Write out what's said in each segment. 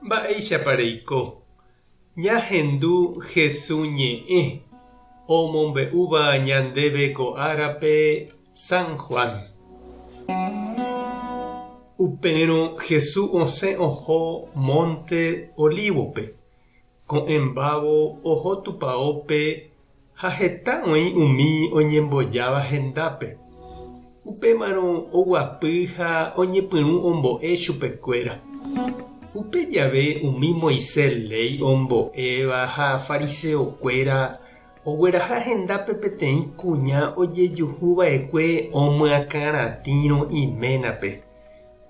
Mba'éichapa reiko? Ñahendu Hesu ñe'ẽ omombe'úva ñandéve ko árape San Juan. Upérõ Hesu osẽ oho Mónte Olívope. Ko'ẽmbávo oho tupaópe ha heta oĩ umi oñembojáva hendápe. Upémarõ oguapy ha oñepyrũ ombo'e chupekuéra. Upe jave umi Moisés léi ombo'éva ha fariseokuéra ogueraha hendápe peteĩ kuña ojejuhu va'ekue omyakãratĩrõ iménape.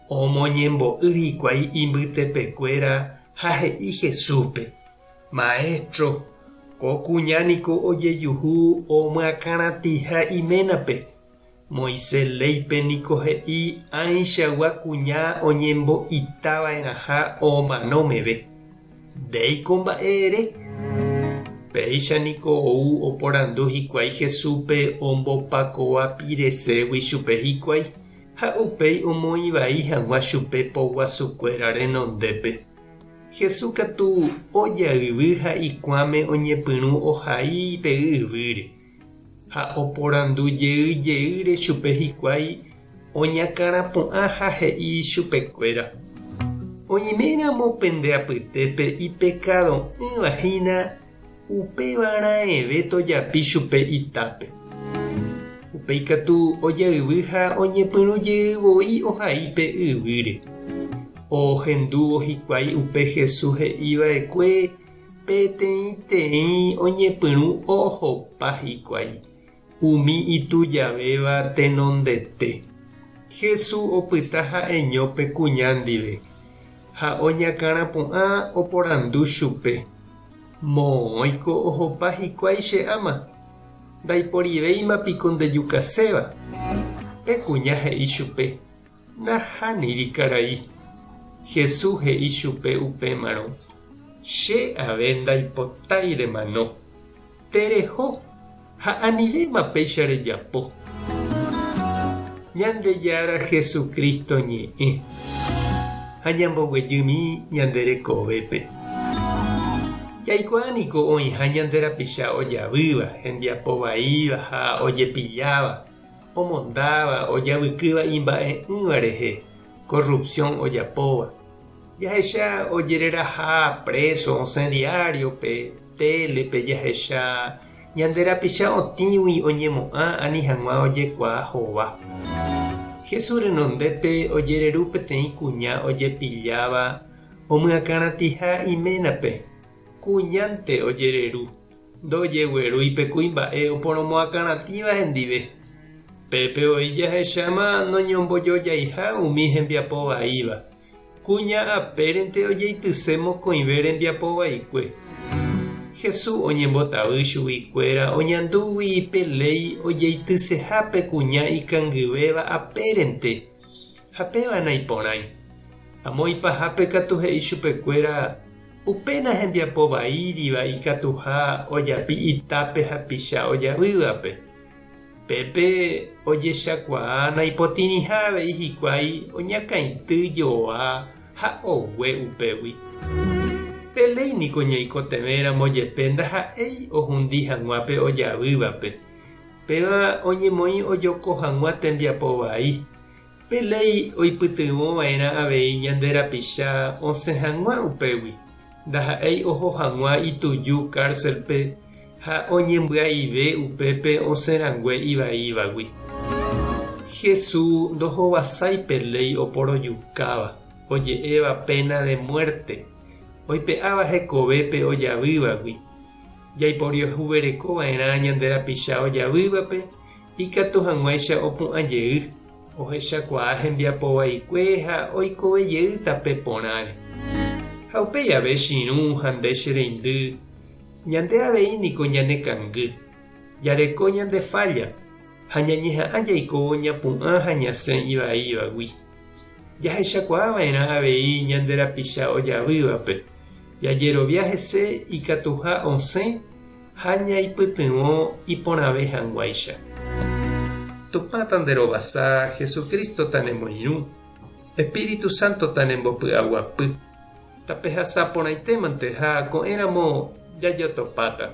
Omoñembo'y hikuái imbytepekuéra ha he'i Jesúspe, Maéstro, ko kuña niko ojejuhu omyakãratĩha iménape. Moisés léipe niko he'i ãichagua kuña oñembo'ita va'erãha omano meve. Ndéiko mba'e ere? Péicha niko ou oporandu hikuái Jesúspe ombopakoa pireségui chupe hikuái, ha upéi omoĩ vai hag̃ua chupe poguasukuéra renondépe. Jesús katu ojayvy ha ikuãme oñepyrũ ohai pe yvýre, ha oporandu jey jeýre chupe hikuái oñakãrapu'ã ha he'i chupekuéra, Oiméramo pende apytépe ipekado'ỹva hína, upéva raẽve tojapi chupe itápe. Upéi katu ojayvy ha oñepyrũ jey voi ohai pe yvýre. Ohendúvo hikuái upe Jesús he'i va'ekue, peteĩteĩ oñepyrũ ohopa hikuái, umi itujavéva tenondete. Jesús opyta ha'eño pe kuña ndive, ha oñakãrapu'ã oporandu chupe, Moõiko ohopa hikuái che ama? Ndaiporivéima piko ndejukaséva? Pe kuña he'i chupe, Nahániri karai. Jesús he'i chupe upémarõ, Che ave ndaipotái remano. Tereho, ha anivéma péicha rejapo. Ñandejára Jesucristo ñe'ẽ. Ha ñamboguejymi ñande rekovépe. Jaikuaa niko oĩha ñande rapicha ojavýva, hembiapo vaíva ha ojepilláva, omondáva, ojavykýva imba'e'ỹva rehe, corrupción ojapóva. Jahecha ojereraha preso osẽ diario-pe, tele-pe jahecha ñande rapicha otĩgui oñemo'ã ani hag̃ua ojekuaa hova. Jesús renondépe ojereru peteĩ kuña ojepilláva omyakãratĩha iménape. Kuñánte ojereru, ndojeguerúi pe kuimba'e oporomoakãratĩva hendive. Pépe oĩ jahecháma noñombojojaiha umi hembiapo vaíva. Kuña apérente ojeityse mokõive rembiapo vaikue. Jesús oñembotavy chuguikuéra oñandúgui pe léi ojeityseha pe kuña ikangyvéva apérente, ha péva naiporãi. Amo ipahápe katu he'i chupekuéra upéna hembiapo vaíriva ikatuha ojapi itápe hapicha ojavývape. Pépe ojechakuaa naipotĩriha avei hikuái oñakãity joa ha ogue upégui. Pe léi niko ñaikotevẽramo jepe ndaha'éi ohundi hag̃ua pe ojavývape. Péva oñemoĩ ojoko hag̃ua tembiapo vai. Pe léi oipytyvõva'erã avei ñande rapicha osẽ hag̃ua upégui, ndaha'éi oho hag̃ua ituju kárselpe ha oñembyaive upépe osẽ rangue ivaívagui. Jesús ndohovasái pe léi oporojukáva, oje'éva pena de muerte, oipe'áva hekove pe ojavývagui. Jaiporiahuvereko va'erã ñande rapicha ojavývape ikatu hag̃uáicha opu'ã jey, ohechakuaa hembiapo vaikue ha oikove jey tape porãre. Ha upéi ave che irũ ha nde che reindy, Ñande avei niko ñanekangy, jareko ñande fálla ha ñañeha'ã jaikóvo ñapu'ã ha ñasẽ ivaívagui. Jahechakuaa va'erã avei ñande rapicha ojavývape, jajerovia hese ikatuha osẽ ha ñaipytyvõ iporãve hag̃uáicha. Tupã tanderovasa, Jesucristo tanemoirũ, Espíritu Santo tanembopy'aguapy. Tapehasa porãitémante ha ko'ẽramo jajotopáta.